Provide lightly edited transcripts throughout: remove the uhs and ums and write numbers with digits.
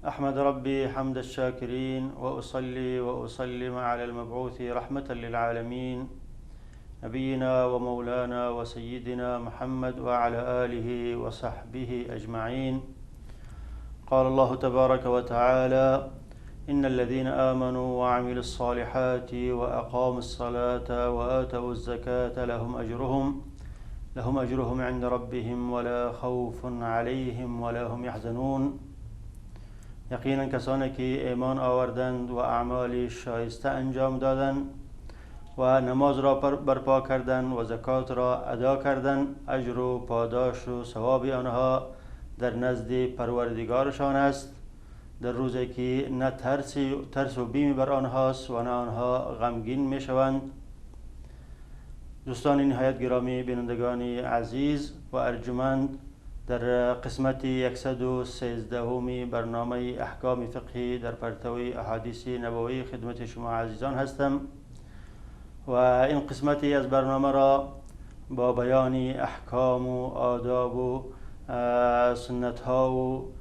أحمد ربي حمد الشاكرين وأصلي وأسلم على المبعوث رحمة للعالمين نبينا ومولانا وسيدنا محمد وعلى آله وصحبه أجمعين. قال الله تبارك وتعالى: إن الذين آمنوا وعملوا الصالحات وأقاموا الصلاة وآتوا الزكاة لهم أجرهم عند ربهم ولا خوف عليهم ولا هم يحزنون. یقینا کسانی که ایمان آوردند و اعمال شایسته انجام دادند و نماز را برپا کردند و زکات را ادا کردند، اجر و پاداش و ثواب آنها در نزد پروردگارشان است، در روزی که نه ترس و بیم بر آنهاست و نه آنها غمگین میشوند. دوستان نهایت گرامی، بینندگان عزیز و ارجمند، در قسمت 113 برنامه احکام فقهی در پرتو احادیث نبوی خدمت شما عزیزان هستم و این قسمتی از برنامه را با بیان احکام و آداب و سنت ها و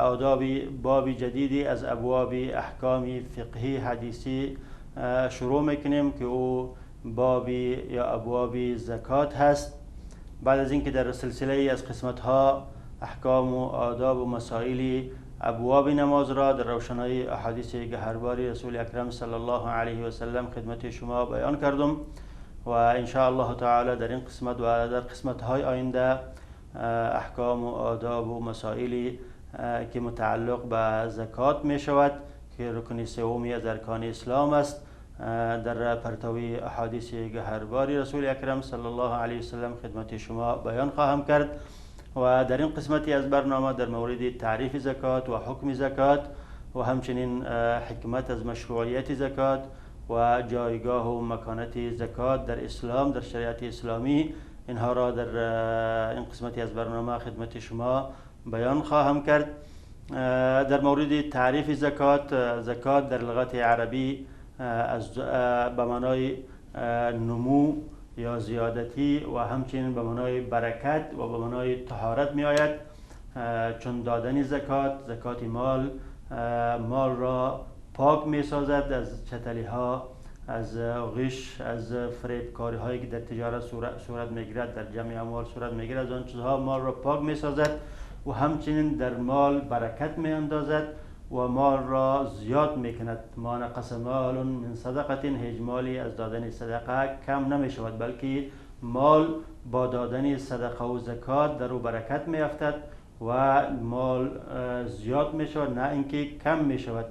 آداب باب جدیدی از ابواب احکام فقهی حدیثی شروع میکنیم که او باب یا ابواب زکات هست. بعد از اینکه در سلسله از قسمت ها احکام و آداب و مسائل ابواب نماز را در روشنایی احادیث گهرباری رسول اکرم صلی الله علیه و سلم خدمت شما بیان کردم و ان شاء الله تعالی در این قسمت و در قسمت های آینده احکام و آداب و مسائل که متعلق به زکات می شود که رکن سومی از ارکان اسلام است، در پرتوی احادیث گهرباری رسول اکرم صلی الله علیه وسلم خدمت شما بیان خواهم کرد. و در این قسمتی از برنامه در مورد تعریف زکات و حکم زکات و همچنین حکمت از مشروعیت زکات و جایگاه و مکانت زکات در اسلام، در شریعت اسلامی، اینها را در این قسمتی از برنامه خدمت شما بیان خواهم کرد. در مورد تعریف زکات، زکات در لغت عربی از به معنای نمو یا زیادتی و همچنین به معنای برکت و به معنای طهارت می آید. چون دادن زکات، زکات مال، مال را پاک می سازد از چتلی ها، از غش، از فریبکاری هایی که در تجارت صورت می گیرد، در جمع اموال صورت می گیرد، از آن چیزها مال را پاک می سازد و همچنین در مال برکت می اندازد و مال را زیاد میکند. ما نقص مال من صدقه، هیچ مالی از دادن صدقه کم نمی شود، بلکه مال با دادن صدقه و زکات در او برکت می افتد و مال زیاد می شود، نه اینکه کم می شود.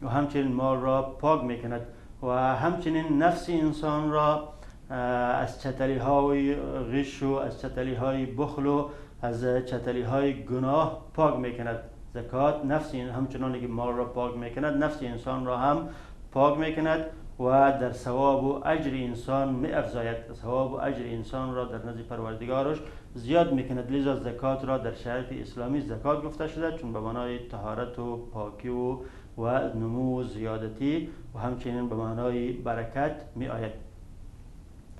و همچنین مال را پاک می کند و همچنین نفس انسان را از چتلی های غش و از چتلی های بخل و از چتلی های گناه پاک می کند. زکات نفس همچنان که مال را پاک میکند، نفس انسان را هم پاک میکند و در ثواب و اجر انسان می افزاید، ثواب و اجر انسان را در نزد پروردگارش زیاد میکند. لذا زکات را در شریعت اسلامی زکات گفته شده، چون به معنای طهارت و پاکی و نمو و زیادتی و همچنین به معنای برکت می آید.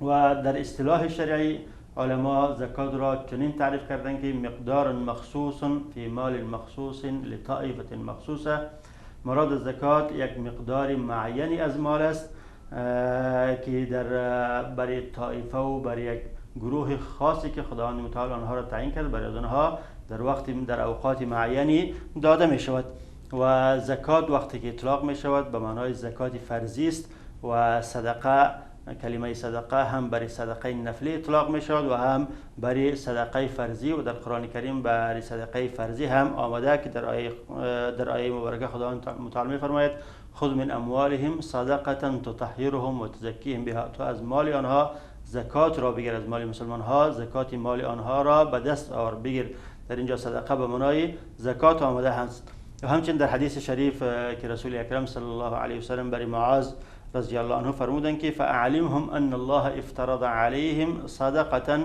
و در اصطلاح شرعی علما زکات را چنین تعریف کردند که مقدار مخصوص فی مال مخصوص لطائفة مخصوصه. مراد زکات یک مقدار معینی از مال است که در برای طایفه و برای یک گروه خاصی که خداوند متعال آنها را تعیین کرد، برای آنها در وقت در اوقات معینی داده می شود. و زکات وقتی که اطلاق می شود به معنای زکات فرضی است و صدقه، کلمه صدقه هم برای صدقه نفلی اطلاق می شود و هم برای صدقه فرضی، و در قرآن کریم برای صدقه فرضی هم آمده که در آیه مبارکه خداوند متعال می فرماید: خذ من اموالهم صدقه تطهرهم و تزکیهم بها. تو از مال آنها زکات را بگیر، از مال مسلمان ها زکات مال آنها را به دست آور بگیر. در اینجا صدقه به معنای زکات آمده هست. و همچنین در حدیث شریف که رسول اکرم صلی الله علیه و سلم برای معاذ رضی الله عنه فرمودند که فاعلمهم ان الله افترض عليهم صدقه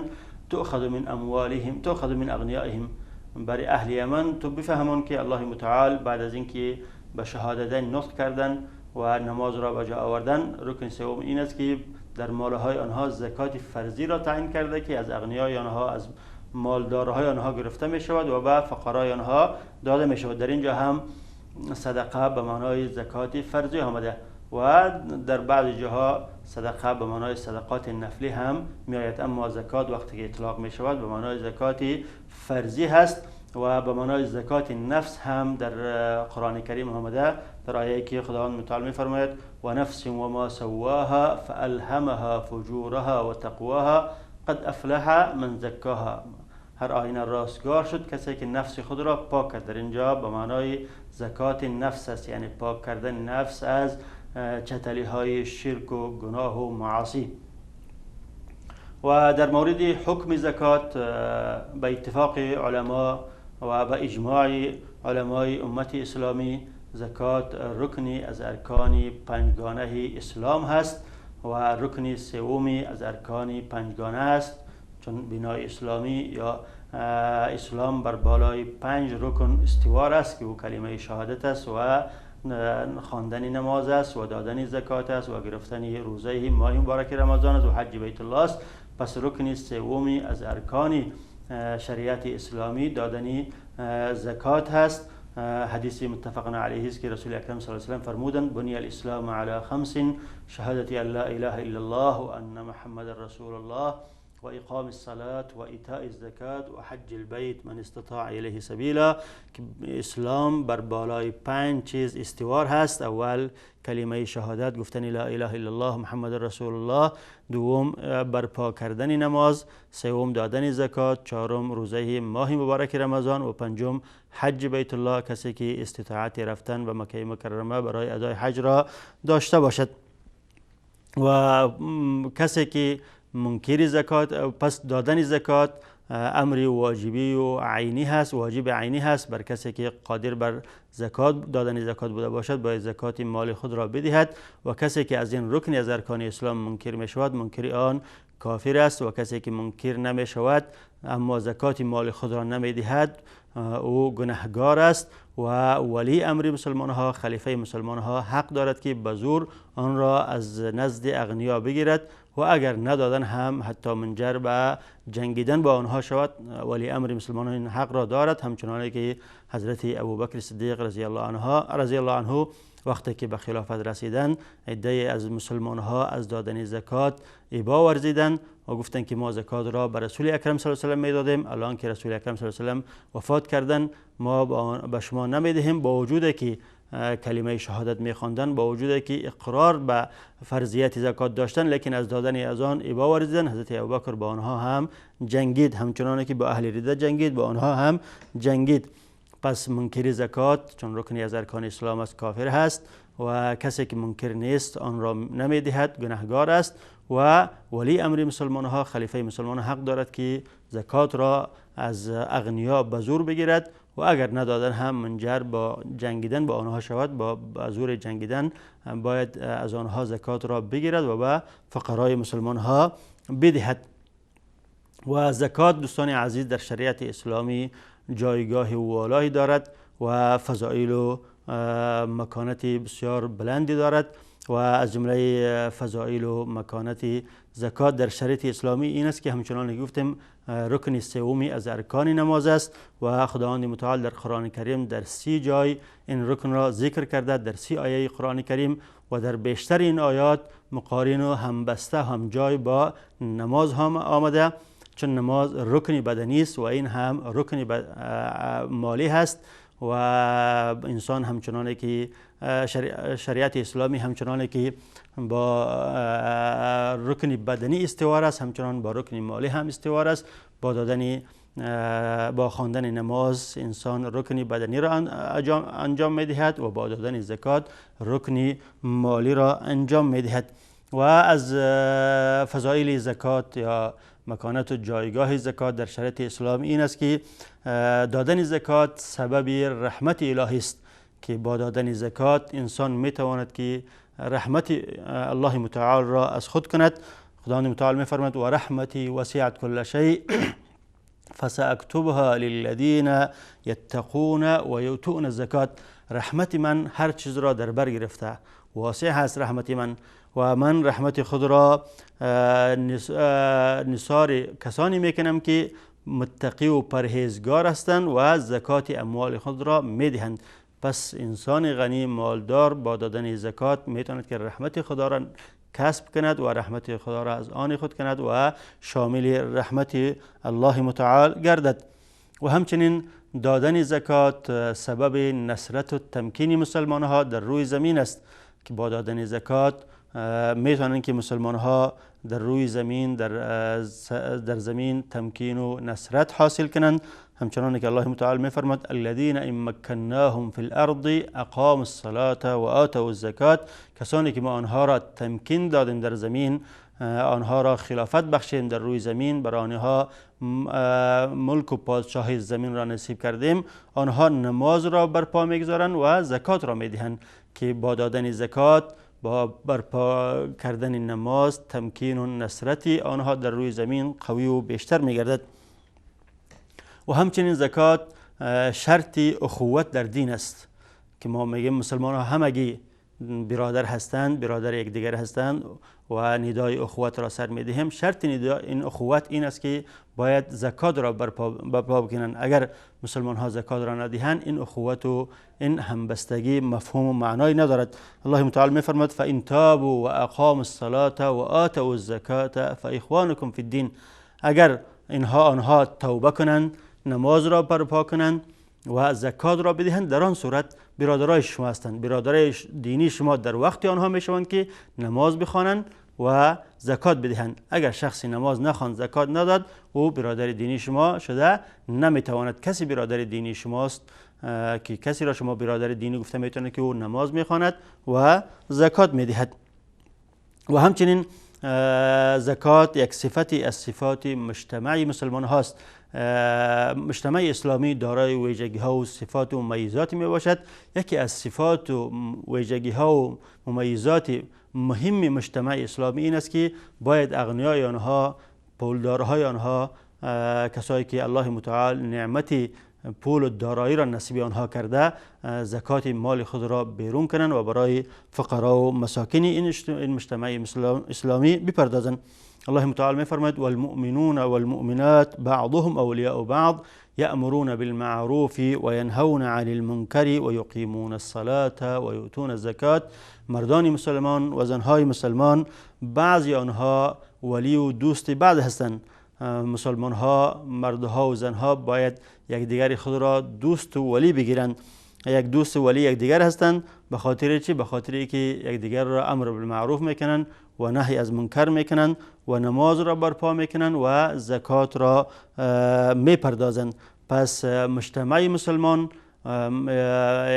تؤخذ من اموالهم تؤخذ من اغنیائهم. برای اهل یمن تو بفهمون که الله متعال بعد از اینکه به شهادتین نطق کردن و نماز را به جا آوردن، رکن سوم این است که در مالهای آنها زکات فرضی را تعیین کرده که از اغنیای آنها، از مالدارهای آنها گرفته می شود و به فقرای آنها داده می شود. در اینجا هم صدقه به معنای زکات فرضی آمده و در بعض جاها صدقه به معنای صدقات نفلی هم می آید، اما زکات وقتی که اطلاق می شود به معنای زکات فرضی هست و به معنای زکات نفس هم در قرآن کریم آمده، در آیه که خداوند متعال می فرماید و نفس و ما سواها فالهمها فجورها و تقواها قد افلح من زکاها. هر آینه راستگار شد کسی که نفس خود را پاک کرد. در اینجا به معنای زکات نفس است، یعنی پاک کردن نفس از چتلی های شرک و گناه و معاصی. و در مورد حکم زکات به اتفاق علما و به اجماع علمای امت اسلامی زکات رکنی از ارکان پنجگانه اسلام هست و رکن سومی از ارکان پنجگانه است، چون بنای اسلامی یا اسلام بر بالای 5 رکن استوار است که او کلمه شهادت است و خواندن نماز است و دادن زکات است و گرفتن روزه ماه مبارک رمضان است و حج بیت الله است. پس رکن سومی از ارکان شریعت اسلامی دادن زکات هست. حدیث متفق علیه است که رسول اکرم صلی الله علیه و سلم فرمودند بنی الاسلام علی خمس شهادت ان لا اله الا الله و ان محمد رسول الله و اقام الصلاة و ایتاء الزکات و حج البیت من استطاع الیه سبیلا. که اسلام بر بالای 5 چیز استوار هست. اول کلمه شهادت، گفتن لا اله الا الله محمد رسول الله، دوم برپا کردن نماز، سوم دادن زکات، چهارم روزه ماه مبارک رمضان و پنجم حج بیت الله، کسی که استطاعت رفتن به مکه مکرمه برای ادای حج را داشته باشد. و کسی که منکر زکات، پس دادن زکات امر واجبی و عینی هست، واجب عینی هست بر کسی که قادر بر زکات دادن زکات بوده باشد باید زکات مال خود را بدهد. و کسی که از این رکن از ارکان اسلام منکر می شود منکر آن کافر است، و کسی که منکر نمی شود اما زکات مال خود را نمی دهد او گناهگار است. و ولی امر مسلمان ها، خلیفه مسلمان ها حق دارد که به زور آن را از نزد اغنیا بگیرد و اگر ندادن هم حتی منجر به جنگیدن با آنها شود، ولی امر مسلمان این حق را دارد، همچنان که حضرت ابوبکر صدیق رضی الله عنه وقتی که به خلافت رسیدن عده از مسلمان ها از دادن زکات ابا ورزیدند و گفتند که ما زکات را به رسول اکرم صلی الله علیه و سلم میدادیم، الان که رسول اکرم صلی الله علیه و سلم وفات کردن ما به شما نمیدهیم، با وجود که کلمه شهادت میخواندن، با وجود که اقرار به فرضیت زکات داشتن، لیکن از دادن از آن ابا ورزیدن. حضرت ابوبکر با آنها هم جنگید، همچنان که با اهل رده جنگید با آنها هم جنگید. پس منکر زکات چون رکنی از ارکان اسلام است کافر هست و کسی که منکر نیست آن را نمیدهد گناهگار است. و ولی امر مسلمان ها، خلیفه مسلمان حق دارد که زکات را از اغنیا به زور بگیرد و اگر ندادن هم منجر با جنگیدن با آنها شود، با زور جنگیدن باید از آنها زکات را بگیرد و به فقرای مسلمان ها بدهد. و زکات دوستان عزیز در شریعت اسلامی جایگاه والایی دارد و فضائل و مکانت بسیار بلندی دارد. و از جمله فضائل و مکانت زکات در شریعت اسلامی این است که همچنان گفتیم رکن سومی از ارکان نماز است و خداوند متعال در قرآن کریم در 30 جای این رکن را ذکر کرده، در 30 آیه قرآن کریم، و در بیشتر این آیات مقارن و همبسته هم جای با نماز هم آمده، چون نماز رکن بدنی است و این هم رکن مالی هست. و انسان همچنانه که شریعت اسلامی همچنانه که با رکن بدنی استوار است، همچنان با رکن مالی هم استوار است. با دادن با خواندن نماز انسان رکن بدنی را انجام میدهد و با دادن زکات رکن مالی را انجام میدهد. و از فضایل زکات یا مکانت و جایگاه زکات در شریعت اسلام این است که دادن زکات سبب رحمت الهی است، که با دادن زکات انسان میتواند که رحمت الله متعال را از خود کند. خداوند متعال میفرماید و رحمتی وسعت کل شیء فساکتبها للذین یتقون و یؤتون الزکات. رحمت من هر چیز را در بر گرفته، واسع هست رحمت من، و من رحمت خود را نثار کسانی میکنم که متقی و پرهیزگار هستند و زکات اموال خود را میدهند. پس انسان غنی مالدار با دادن زکات میتواند که رحمت خدا را کسب کند و رحمت خدا را از آن خود کند و شامل رحمت الله متعال گردد. و همچنین دادن زکات سبب نصرت و تمکین مسلمان ها در روی زمین است که با دادن زکات میتوانند که مسلمان ها در روی زمین در زمین تمکین و نصرت حاصل کنند. همچنان که الله متعال میفرماد الذین ان مکناهم فی الارض اقاموا الصلاة و آتوا الزکات، کسانی که ما آنها را تمکین دادیم در زمین، آنها را خلافت بخشیم در روی زمین، بر آنها ملک و پادشاهی زمین را نصیب کردیم، آنها نماز را برپا میگذارند و زکات را میدهند که با دادن زکات، با برپا کردن نماز، تمکین و نصرت آنها در روی زمین قوی و بیشتر میگردد. و همچنین زکات شرط اخوت در دین است که ما میگیم مسلمان ها همگی برادر هستند، برادر یکدیگر هستند و ندای اخوت را سر میدهیم. شرط ندای این اخوت این است که باید زکات را برپا بکنند. اگر مسلمان ها زکات را ندهند، این اخوت و این همبستگی مفهوم و معنای ندارد. الله متعال میفرماد فان تابوا و اقاموا الصلاة و آتوا الزکاة فاخوانکم فی الدین. اگر آنها توبه کنند، نماز را برپا کنند و زکات را بدهند، در آن صورت برادرای شما هستند. برادرای دینی شما در وقت آنها میشوند که نماز بخوانند و زکات بدهند. اگر شخصی نماز نخواند، زکات نداد، او برادر دینی شما شده نمیتواند. کسی برادر دینی شماست که کسی را شما برادر دینی گفته میتواند که او نماز میخواند و زکات میدهد. و همچنین زکات یک صفتی از صفات مجتمع مسلمان هاست. مجتمع اسلامی دارای ویژگی ها و صفات و ممیزات می باشد. یکی از صفات و ویژگی ها و ممیزات مهم مجتمع اسلامی این است که باید اغنیای آنها، پولدارهای آنها، کسایی که الله متعال نعمت پول و دارایی را نصیب آنها کرده، زکات مال خود را بیرون کنند و برای فقرا و مساکین این مجتمع اسلامی بپردازند. الله متعال میفرماید والمؤمنون والمؤمنات بعضهم اولیاء بعض یأمرون بالمعروف وینهون عن المنکر ویقیمون الصلاة ویؤتون الزکات. مردان مسلمان و زنهای مسلمان بعضی آنها ولی و دوست بعض هستند. مسلمان ها، مردها و زنها باید یکدیگر خود را دوست و ولی بگیرند. یک دوست و ولی یکدیگر هستند. به خاطر چی؟ به خاطر که یکدیگر را امر بالمعروف میکنند و نهی از منکر میکنند و نماز را برپا میکنند و زکات را میپردازند. پس مجتمع مسلمان،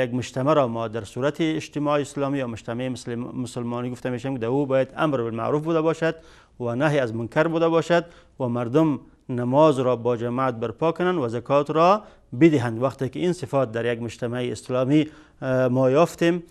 یک مجتمع را ما در صورت اجتماع اسلامی یا مجتمع مسلمانی گفته میشیم که در او باید امر بالمعروف بوده باشد و نهی از منکر بوده باشد و مردم نماز را با جماعت برپا کنند و زکات را بدهند. وقتی که این صفات در یک مجتمع اسلامی ما یافتیم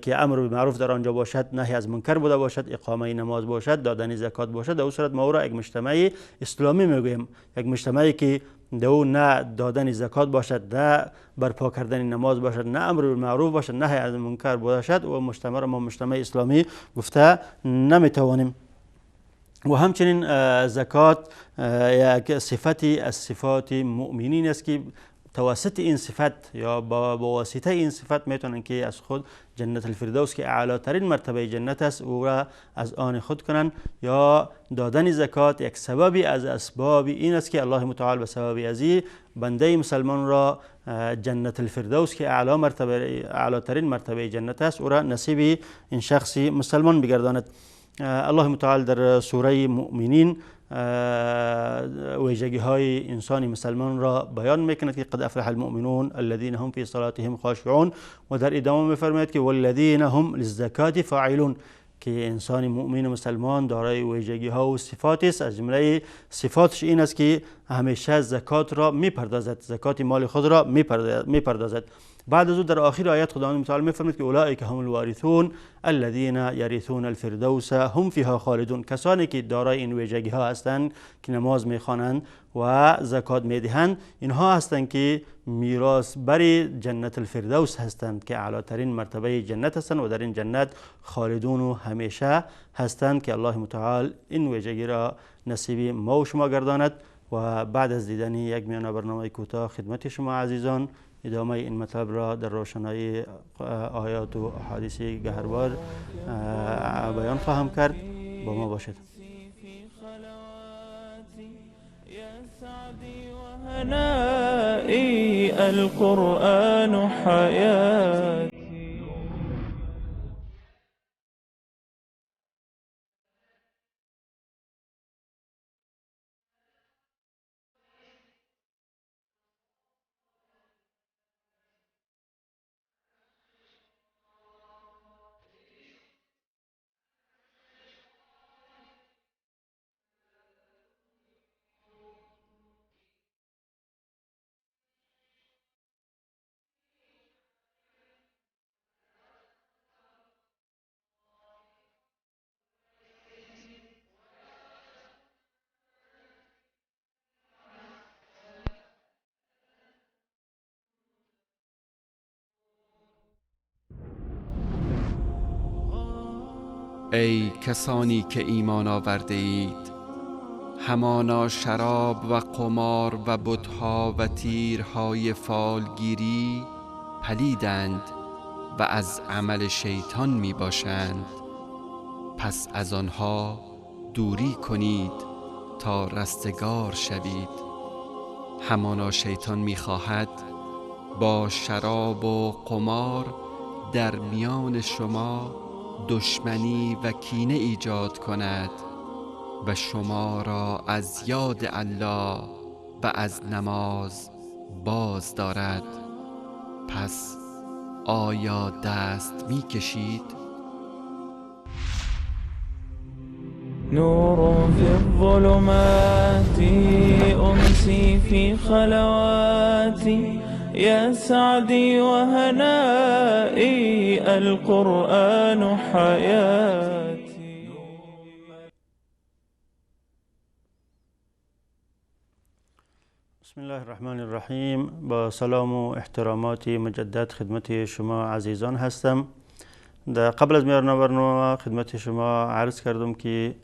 که امر بالمعروف در آنجا باشد، نهی از منکر بوده باشد، اقامه نماز باشد، دادن زکات باشد، در اون صورت ما او را یک مجتمع اسلامی میگوییم. یک مجتمعی که در او نه دادن زکات باشد، نه برپا کردن نماز باشد، نه امر بالمعروف باشد، نهی از منکر باشد، و مجتمع را ما مجتمع اسلامی گفته نمیتوانیم. و همچنین زکات یک صفتی از صفات مؤمنین است که توسط این صفت یا با واسطه این صفت میتونن که از خود جنت الفردوس که اعلی ترین مرتبه جنت است او را از آن خود کنن. یا دادن زکات یک سببی از اسباب این است که الله متعال به سبب ازی بنده مسلمان را جنت الفردوس که اعلی ترین مرتبه جنت است او را نصیب این شخص مسلمان بگرداند. الله متعال در سوره مؤمنین ویژگی های انسان مسلمان را بیان میکند که قد افلح المؤمنون الذين هم في صلاتهم خاشعون، و در ادامه میفرماید که والذین هم للزکات فاعلون، که انسان مؤمن مسلمان دارای ویژگی ها و صفات است. از جمله صفاتش این است که همیشه زکات را میپردازد، زکات مال خود را میپردازد. بعد از او در آخر آیت خداوند متعال میفرماید که اولئک هم الوارثون الذین یرثون الفردوس هم فیها خالدون. کسانی که دارای این ویژگی ها هستند که نماز میخوانند و زکات میدهند، اینها هستند که میراث بر جنت الفردوس هستند که اعلی ترین مرتبه جنت هستند و در این جنت خالدون و همیشه هستند که الله متعال این ویژگی را نصیب ما و شما گرداند و بعد از دیدن یک میانه برنامه کوتاه خدمت شما عزیزان ادامه این مطلب را در روشنایی آیات و احادیث گهربار بیان خواهم کرد. با ما باشید. القرآن حیاتی. ای کسانی که ایمان آورده اید، همانا شراب و قمار و بتها و تیرهای فالگیری پلیدند و از عمل شیطان می باشند، پس از آنها دوری کنید تا رستگار شوید. همانا شیطان می خواهد با شراب و قمار در میان شما دشمنی و کینه ایجاد کند و شما را از یاد الله و از نماز باز دارد. پس آیا دست می کشید؟ نور فی الظلمات امسی فی خلواتی یا سعدی و هنایی القرآن حیاتی. بسم الله الرحمن الرحیم. با سلام و احترامات مجدد خدمت شما عزیزان هستم. در قبل از میان برنامه خدمت شما عرض کردم که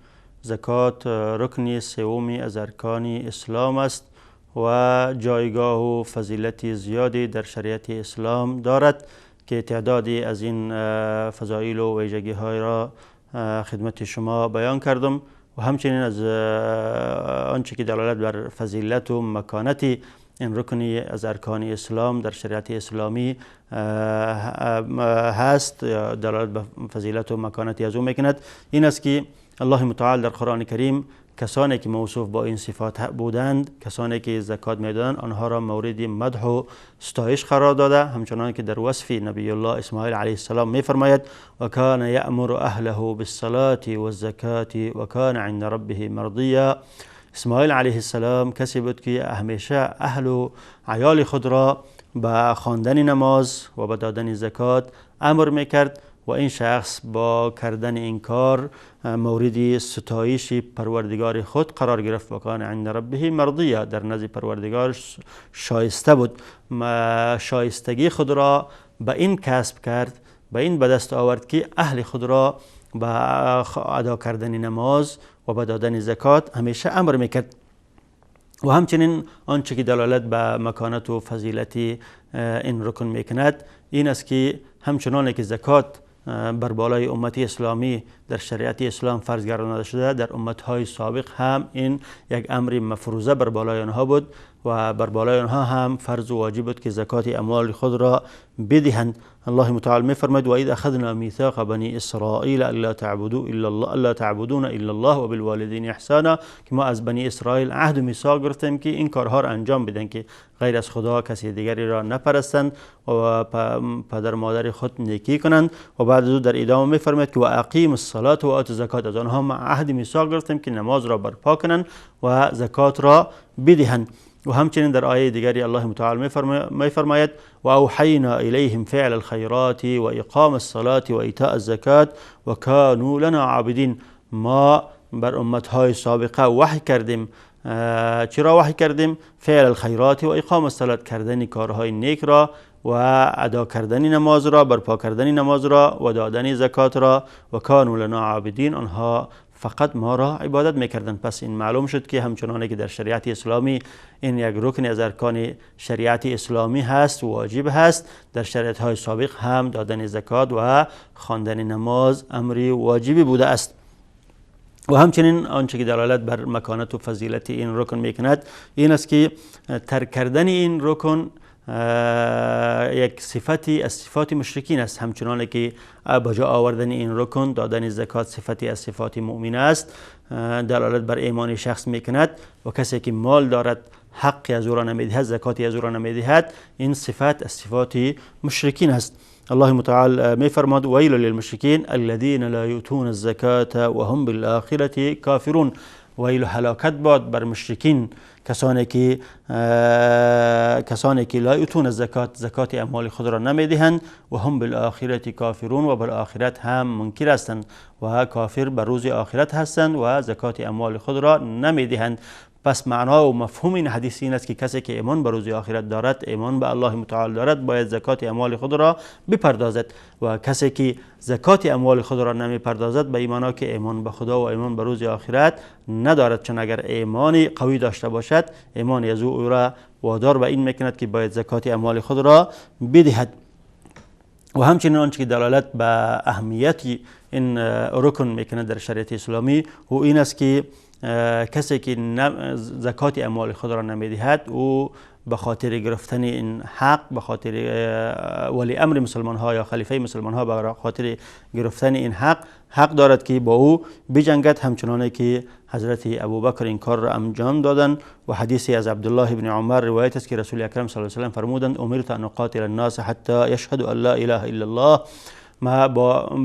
زکات رکن سومی از ارکان اسلام است و جایگاه و فضیلت زیادی در شریعت اسلام دارد که تعدادی از این فضایل و ویژگی های را خدمت شما بیان کردم و همچنین از آنچه که دلالت بر فضیلت و مکانت این رکن از ارکان اسلام در شریعت اسلامی هست، دلالت بر فضیلت و مکانت از او میکند، این است که الله متعال در قرآن کریم کسانی که موصوف با این صفات بودند، کسانی که زکات میدادند، آنها را مورد مدح و ستایش قرار داده، همچنان که در وصف نبی الله اسماعیل علیه السلام میفرماید و کان یأمر اهله بالصلاة والزکاة و کان عند ربه مرضیا. اسماعیل علیه السلام کسی بود که همیشه اهل و عیال خود را به خواندن نماز و به دادن زکات امر میکرد و این شخص با کردن این کار مورد ستایش پروردگار خود قرار گرفت و کان عند ربه مرضیا، در نزد پروردگار شایسته بود. شایستگی خود را به این کسب کرد، به این به دست آورد که اهل خود را به ادا کردن نماز و به دادن زکات همیشه امر میکرد. و همچنین آنچه که دلالت به مکانت و فضیلت این رکن میکند این است که همچنان که زکات بر بالای امت اسلامی در شریعت اسلام فرض گردانده شده، در امتهای سابق هم این یک امر مفروضه بر بالای آنها بود و بر بالای آنها هم فرض و واجب بود که زکات اموال خود را بدهند. الله متعال می‌فرماید و اذ اخذنا میثاق بنی اسرائیل الا تعبدوا الا الله الا تعبدون الا الله وبالوالدین احسانا، که ما از بنی اسرائیل عهد و میثاق گرفتیم که این کارها را انجام بدن که غیر از خدا کسی دیگری را نپرستند و پدر مادر خود نیکی کنند. و بعد از او در ادامه می‌فرماید که و اقیم الصلاة و آتوا الزکات، از آنها ما عهد میثاق گرفتیم که نماز را برپا کنند و زکات را بدهند. و همچنین در آیه دیگری الله متعال می‌فرماید و اوحینا الیهم فعل الخیرات و اقام الصلاة و ایتاء الزکات و کانوا لنا عابدین. ما بر امتهای سابقه وحی کردیم. چرا وحی کردیم؟ فعل الخیرات و اقام الصلاة، کردن کارهای نیک را و ادا کردن نماز را، برپا کردن نماز را و دادن زکات را. و کانوا لنا عابدین، آنها فقط ما را عبادت میکردند. پس این معلوم شد که همچنانه که در شریعت اسلامی این یک رکن از ارکان شریعت اسلامی هست، واجب هست، در شریعت های سابق هم دادن زکات و خواندن نماز امری واجبی بوده است. و همچنین آنچه که دلالت بر مکانت و فضیلت این رکن میکند این است که ترک کردن این رکن یک صفتی از صفات مشرکین است. همچنان که بجا آوردن این رکن، دادن زکات، صفتی از صفات مؤمن است، دلالت بر ایمان شخص میکند. و کسی که مال دارد حقی از او را نمیدهد، زکاتی از او را نمیدهد، این صفت از صفات مشرکین است. الله متعال میفرماد ویل للمشرکین الذین لا یؤتون الزکاة وهم بالآخرة کافرون. ویل هلاکت باد بر مشرکین، کسانی که لا یؤتون الزکات، زکات اموال خود را نمیدهند، و هم بالآخرة کافرون، و بر آخرت هم منکر هستند و کافر بر روز آخرت هستند و زکات اموال خود را نمیدهند. پس معنا و مفهوم این حدیث این است که کسی که ایمان به روز آخرت دارد، ایمان به الله متعال دارد، باید زکات اموال خود را بپردازد. و کسی که زکات اموال خود را نمیپردازد به ایمانا که ایمان به خدا و ایمان به روز آخرت ندارد، چون اگر ایمان قوی داشته باشد، ایمان از او را وادار به این میکند که باید زکات اموال خود را بدهد. و همچنین آنچه که دلالت به اهمیت این رکن میکند در شریعت اسلامی و این است که کسی که زکات اموال خود را نمیدهد، او به خاطر گرفتن این حق، به خاطر ولی امر مسلمان ها یا خلیفه مسلمان ها، به خاطر گرفتن این حق، حق دارد که با او بجنگد، همچنانه که حضرت ابوبکر این کار را انجام دادند. و حدیثی از عبدالله بن عمر روایت است که رسول اکرم صلی الله علیه و سلم فرمودند امرت ان اقاتل الناس حتی یشهدوا ان لا اله الا الله. ما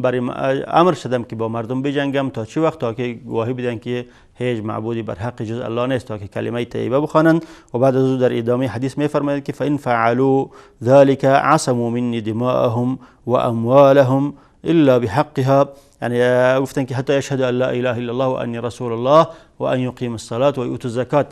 برای امر شدم که با مردم بجنگم تا چه وقت؟ تا که گواهی بدن که هیچ معبودی بر حق جز الله نیست، تا که کلمه طیبه بخوانند. و بعد از او در ادامه حدیث میفرماید که فان فعلوا ذلك عصموا مني دماءهم واموالهم الا بحقها. یعنی گفتن که حتی یشهدوا ان لا اله الا الله و انی رسول الله و ان یقیم الصلاه و یؤتوا الزکات،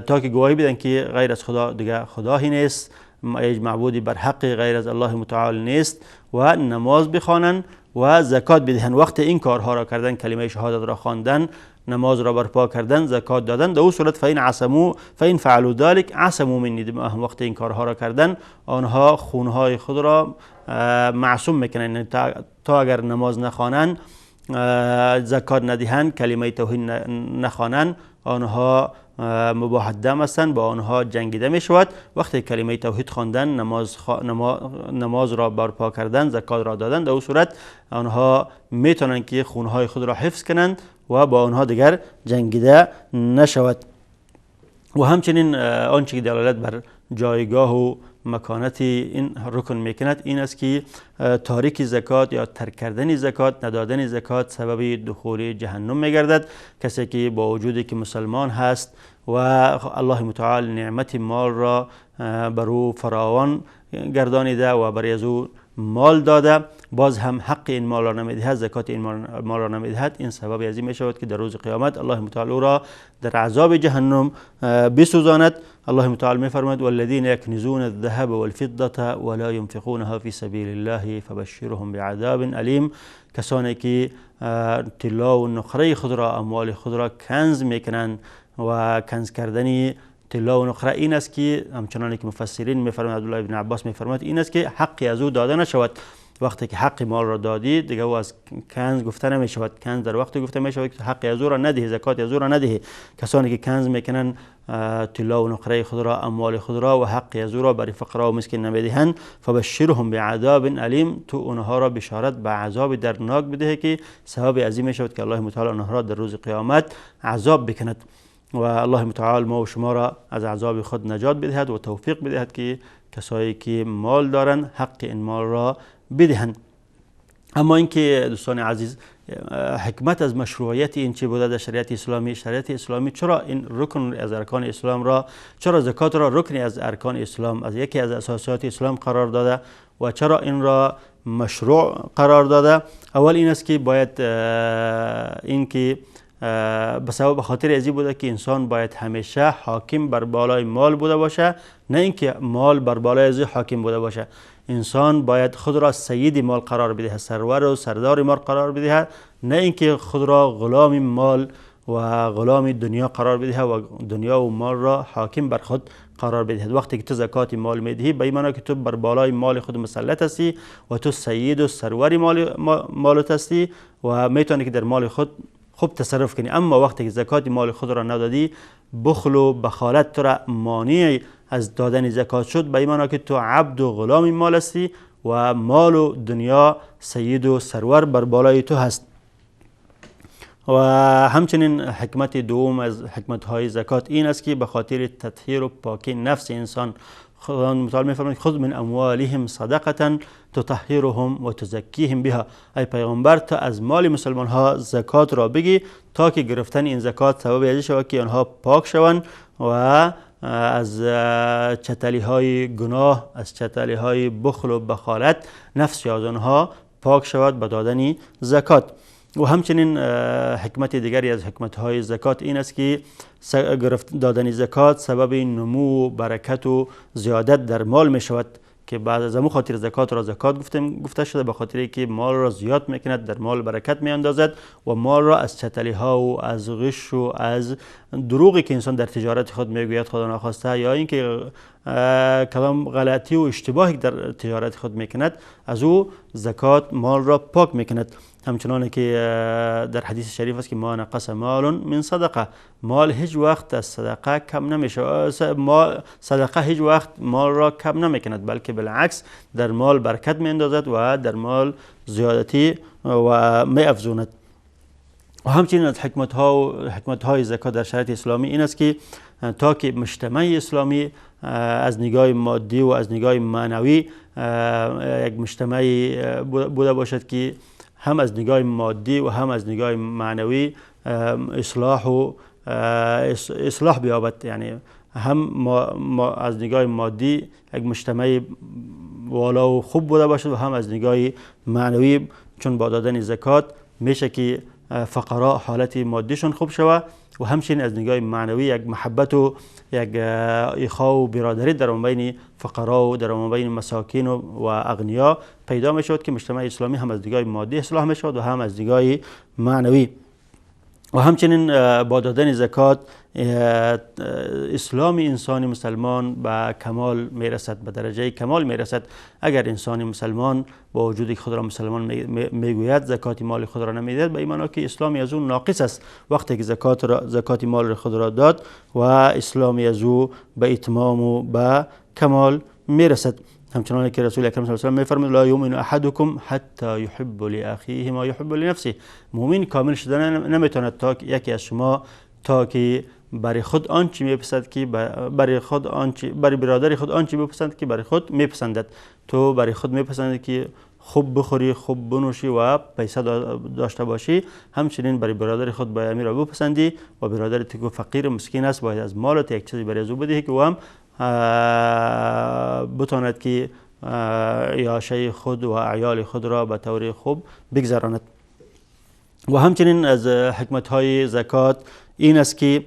تا که گواهی بدن که غیر از خدا دیگه خدایی نیست، هیچ معبودی بر حق غیر از الله متعال نیست، و نماز بخوانند و زکات بدهند. وقت این کارها را کردن، کلمه شهادت را خواندن، نماز را برپا کردن، زکات دادن، در او صورت فین عصمو فین فعلوا ذلك عصموا مني دماءهم. وقت این کارها را کردن، آنها خونهای خود را معصوم میکنند. تا اگر نماز نخوانند، زکات ندهند، کلمه توحید نخوانند، آنها مباح الدم هستند، با آنها جنگیده می شود. وقتی کلمه توحید خواندن، نماز را برپا کردن، زکات را دادن، در او صورت آنها می توانند که خونهای خود را حفظ کنند و با آنها دیگر جنگیده نشود. و همچنین آنچه که دلالت بر جایگاه و مکانت این رکن میکند این است که تاریک زکات یا ترک کردن زکات، ندادن زکات، سبب دخول جهنم میگردد. کسی که با وجودی که مسلمان هست و الله متعال نعمت مال را بر او فراوان گردانیده و برای از او مال داده، باز هم حق این مال را نمیدهد، زکات این مال را نمیدهد، این سبب از این میشود که در روز قیامت الله متعال او را در عذاب جهنم بسوزاند. الله متعال میفرماید والذین یکنزون الذهب والفضة ولا ينفقونها في سبیل الله فبشرهم بعذاب الیم. کسانی که طلا و نقره خود را، اموال خود را کنز میکنند، و کنز کردن طلا و نقره این است که همچنان که مفسرین میفرمایند، عبدالله بن عباس میفرماید این است که حقی از او داده نشود. وقتی که حق مال را دادی دیگه او از کنز گفته نمی شود. کنز در وقتی گفته می شود که حق از او را ندهی، زکات از او را ندهی. کسانی که کنز میکنن طلا و نقره خود را، اموال خود را و حق از او را برای فقرا و مسکین نمیدهند، فبشرهم بعذاب الیم، تو اونها را بشارت به عذاب دردناک بده که سبب از این می شود که الله متعال آنها را در روز قیامت عذاب بکند. و الله متعال ما و شما را از عذاب خود نجات بدهد و توفیق بدهد که کسایی که مال دارند حق این مال را بدهند. اما اینکه دوستان عزیز، حکمت از مشروعیت این چی بوده در شریعت اسلامی؟ شریعت اسلامی چرا این رکن از ارکان اسلام را، چرا زکات را رکن از ارکان اسلام، از یکی از اساسات اسلام قرار داده و چرا این را مشروع قرار داده؟ اول این است که باید اینکه به سبب خاطر ازی بوده که انسان باید همیشه حاکم بر بالای مال بوده باشه، نه اینکه مال بر بالای ازی حاکم بوده باشه. انسان باید خود را سید مال قرار بدهد، سرور و سردار مال قرار بدهد، نه اینکه خود را غلام مال و غلام دنیا قرار بدهد و دنیا و مال را حاکم بر خود قرار بدهد. وقتی که تو زکات مال میدهی به این معنا که تو بر بالای مال خود مسلط هستی و تو سید و سرور مالت هستی و میتونی که در مال خود خوب تصرف کنی. اما وقتی که زکات مال خود را ندادی، بخل و بخالت تو را مانع از دادن زکات شد، به این معنا که تو عبد و غلام مال هستی و مال و دنیا سید و سرور بر بالای تو هست. و همچنین حکمت دوم از حکمت های زکات این است که به خاطر تطهیر و پاکی نفس انسان، خداوند متعال می‌فرماید خذ من اموالهم صدقه تطهرهم و تزکیهم بها. ای پیغمبر، تو از مال مسلمان ها زکات را بگی تا که گرفتن این زکات سبب ازی شود که آنها پاک شوند و از چتلی های گناه، از چتلی های بخل و بخالت نفس از آنها پاک شود به دادن زکات. و همچنین حکمت دیگری از حکمت های زکات این است که دادن زکات سبب نمو و برکت و زیادت در مال می شود که بعد از امو خاطر زکات را زکات گفته شده، به خاطر که مال را زیاد میکند، در مال برکت می اندازد و مال را از چتلی ها و از غش و از دروغی که انسان در تجارت خود میگوید خدا ناخواسته، یا اینکه کلام غلطی و اشتباهی در تجارت خود میکند، از او زکات مال را پاک میکند. همچنان که در حدیث شریف است که ما نقص مال من صدقه، مال هیچ وقت از صدقه کم نمیشه، صدقه هیچ وقت مال را کم نمیکند، بلکه بالعکس در مال برکت میاندازد و در مال زیادتی و میافزوند. و همچنین از حکمت ها و حکمت های زکات در شریعت اسلامی این است که تا که مجتمع اسلامی از نگاه مادی و از نگاه معنوی یک مجتمعی بوده باشد که هم از نگاه مادی و هم از نگاه معنوی اصلاح و اصلاح بیابد، یعنی هم ما از نگاه مادی یک مجتمع والا و خوب بوده باشد و هم از نگاه معنوی، چون با دادن زکات میشه که فقرا حالت مادیشون خوب شود و همچنین از نگاه معنوی یک محبت و یک اخا و برادری در بین فقرا و در بین مساکین و اغنیا پیدا می شود که مجتمع اسلامی هم از نگاه مادی اصلاح می شود و هم از نگاه معنوی. و همچنین با دادن زکات اسلام انسان مسلمان به کمال میرسد، به درجه کمال میرسد. اگر انسان مسلمان با وجود خود را مسلمان میگوید زکات مال خود را نمیدهد، به این معنا که اسلام از او ناقص است. وقتی که زکات مال خود را داد و اسلام از او به اتمام و به کمال میرسد. همچنان که رسول اکرم صلی الله علیه و سلم میفرماید لا یؤمن احدکم حتی یحب لاخیه ما یحب لنفسه. مؤمن کامل شدن نمیتواند تا یکی از شما تا که برای خود آنچه میپسند که برای خود آنچه برای برادر خود آنچه بپسند که برای خود میپسندد. تو برای خود میپسندی که خوب بخوری، خوب بنوشی و پیسه داشته باشی، همچنین برای برادر خود باید امیر را بپسندی و برادر تو که فقیر و مسکین است باید از مالت یک چیزی برای او بدهی که او هم بتواند که عیاشه خود و عیال خود را به طور خوب بگذراند. و همچنین از حکمت های زکات این است که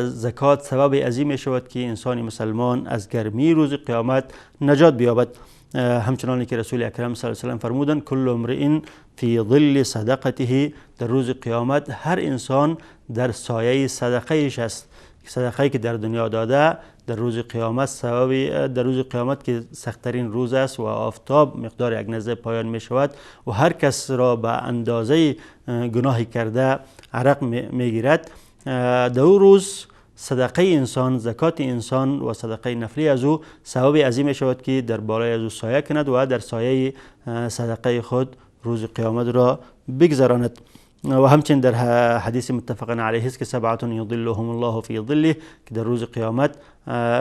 زکات سبب عظیم می شود که انسان مسلمان از گرمی روز قیامت نجات بیابد. همچنان که رسول اکرم صلی الله علیه و سلم فرمودند کل امرئ فی ظل صدقته، در روز قیامت هر انسان در سایه صدقه ایش است. صدقه که در دنیا داده در روز قیامت سبب در روز قیامت که سختترین روز است و آفتاب مقدار یک نزه پایان می شود و هر کس را به اندازه گناهی کرده عرق می گیرد، در او روز صدقه انسان، زکات انسان و صدقه نفلی از او سبب عظیم می شود که در بالای از او سایه کند و در سایه صدقه خود روز قیامت را بگذراند. و همچنین در حدیث متفق علیه است که سبعة یظلهم الله فی ظله، که در روز قیامت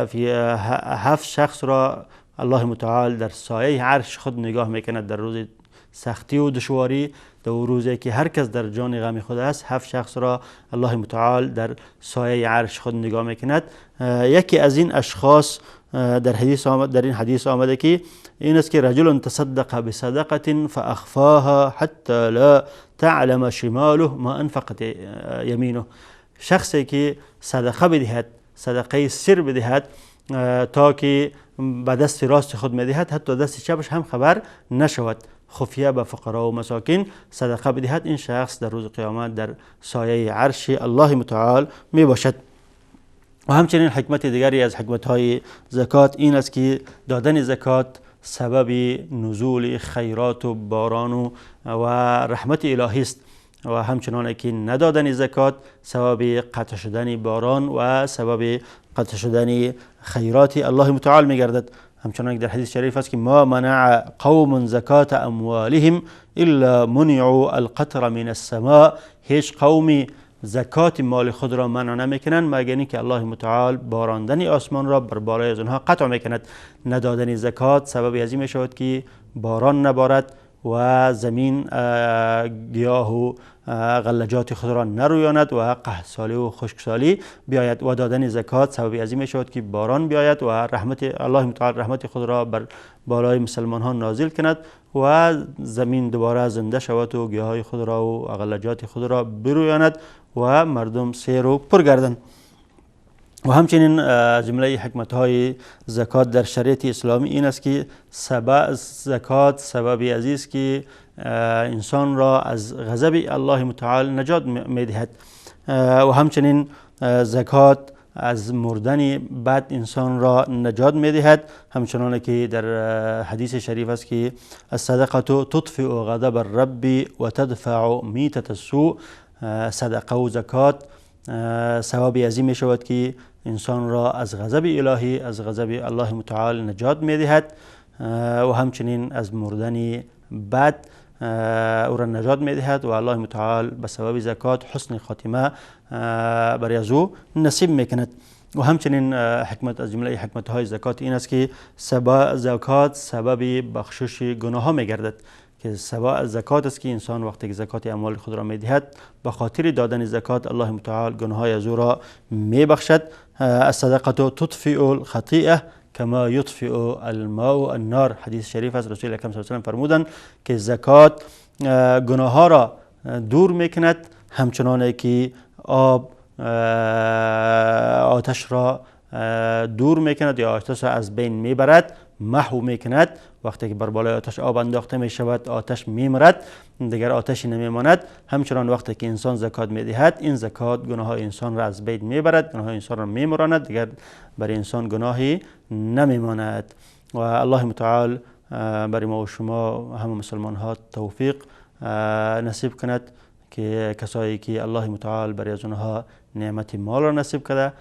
فی هفت شخص را الله متعال در سایه عرش خود نگاه میکند. در روز سختی و دشواری، در روزی که هر کس در جان غم خود است، هفت شخص را الله متعال در سایه عرش خود نگاه میکند. یکی از این اشخاص در حدیث آمد، در این حدیث آمده که این است که رجل تصدق بصدقه فاخفاها حتى لا تعلم شماله ما انفقت یمینه. شخصی که صدقه بدهد، صدقه سر بدهد تا که به دست راست خود میدهد حتی دست چپش هم خبر نشود، خفیه به فقرا و مساکین صدقه بدهد، این شخص در روز قیامت در سایه عرش الله متعال می باشد. و همچنین حکمت دیگری از حکمت های زکات این است که دادن زکات سبب نزول خیرات و باران و رحمت الهی است و همچنان که ندادن زکات سبب قطع شدن باران و سبب قطع شدن خیرات الله متعال میگردد. همچنان که در حدیث شریف است که ما منع قوم زکات اموالهم الا منعوا القطر من السماء، هیچ قومی زکات مال خود را منع نمیکنند مگر اینکه الله متعال باراندن آسمان را بر بالای از آنها قطع میکند. ندادن زکات سبب از این میشود که باران نبارد و زمین گیاه و غلجات خود را نرویاند و قحطسالی و خشکسالی بیاید. و دادن زکات سبب از این میشود که باران بیاید و رحمت الله متعال رحمت خود را بر بالای مسلمان ها نازل کند و زمین دوباره زنده شود و گیاهای خود را و غلجات خود را برویاند و مردم سیر و پر گردند. و همچنین جمله حکمت های زکات در شریعت اسلامی این است که زکات سبب عزیز که انسان را از غضب الله متعال نجات میدهد. و همچنین زکات از مردن بد انسان را نجات میدهد، همچنان که در حدیث شریف است که الصدقه تطفئ غضب الرب و تدفع میتة السوء. صدقه و زکات سبب از این می شود که انسان را از غضب الهی، از غضب الله متعال نجات میدهد و همچنین از مردن بد او را نجات میدهد و الله متعال به سبب زکات حسن خاتمه برای از او نصیب میکند. و همچنین حکمت از جمله حکمت های زکات این است که زکات سبب بخشش گناه ها میگردد، که سبب زکات است که انسان وقتی که زکات اموال خود را میدهد به خاطر دادن زکات الله متعال گناه‌های از او را میبخشد. الصدقه تطفئ الخطیئه کما یطفئ الماء النار. حدیث شریف از رسول اکرم صلی الله علیه و سلم فرمودند که زکات گناه ها را دور میکند همچنان که آب آتش را دور میکند یا آتش را از بین میبرد، محو میکند. وقتی که بر بالای آتش آب انداخته می شود آتش میمرد، دیگر آتشی نمیماند. همچنان وقتی که انسان زکات میدهد این زکات گناه انسان را از بین میبرد، گناه انسان را میمراند، دیگر برای انسان گناهی نمیماند. و الله متعال برای ما و شما همه مسلمان ها توفیق نصیب کند که کسایی که الله متعال برای از آنها نعمت مال را نصیب کرده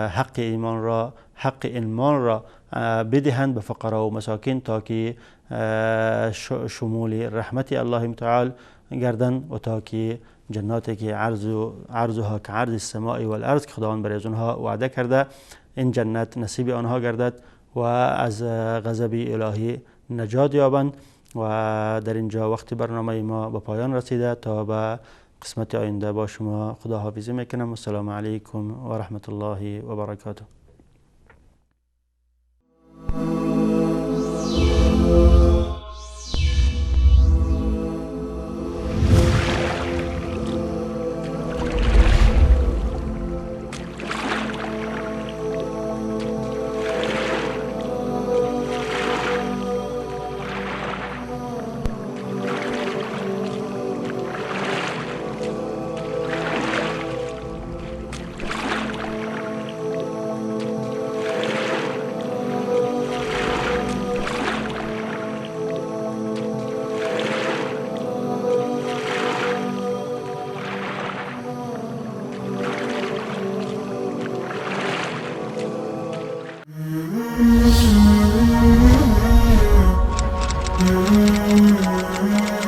حق ایمان را، حق ایمان را بدهند به فقرا و مساکین تا که شمول رحمت الله متعال گردند و تا که جناتی که عرضها که عرض السماء والارض که خداوند برای از آنها وعده کرده این جنت نصیب آنها گردد و از غضب الهی نجات یابند. و در اینجا وقت برنامه ما به پایان رسیده. تا به قسمت آینده با شما خداحافظی میکنم. السلام علیکم و رحمت الله و برکاته. Mm-hmm.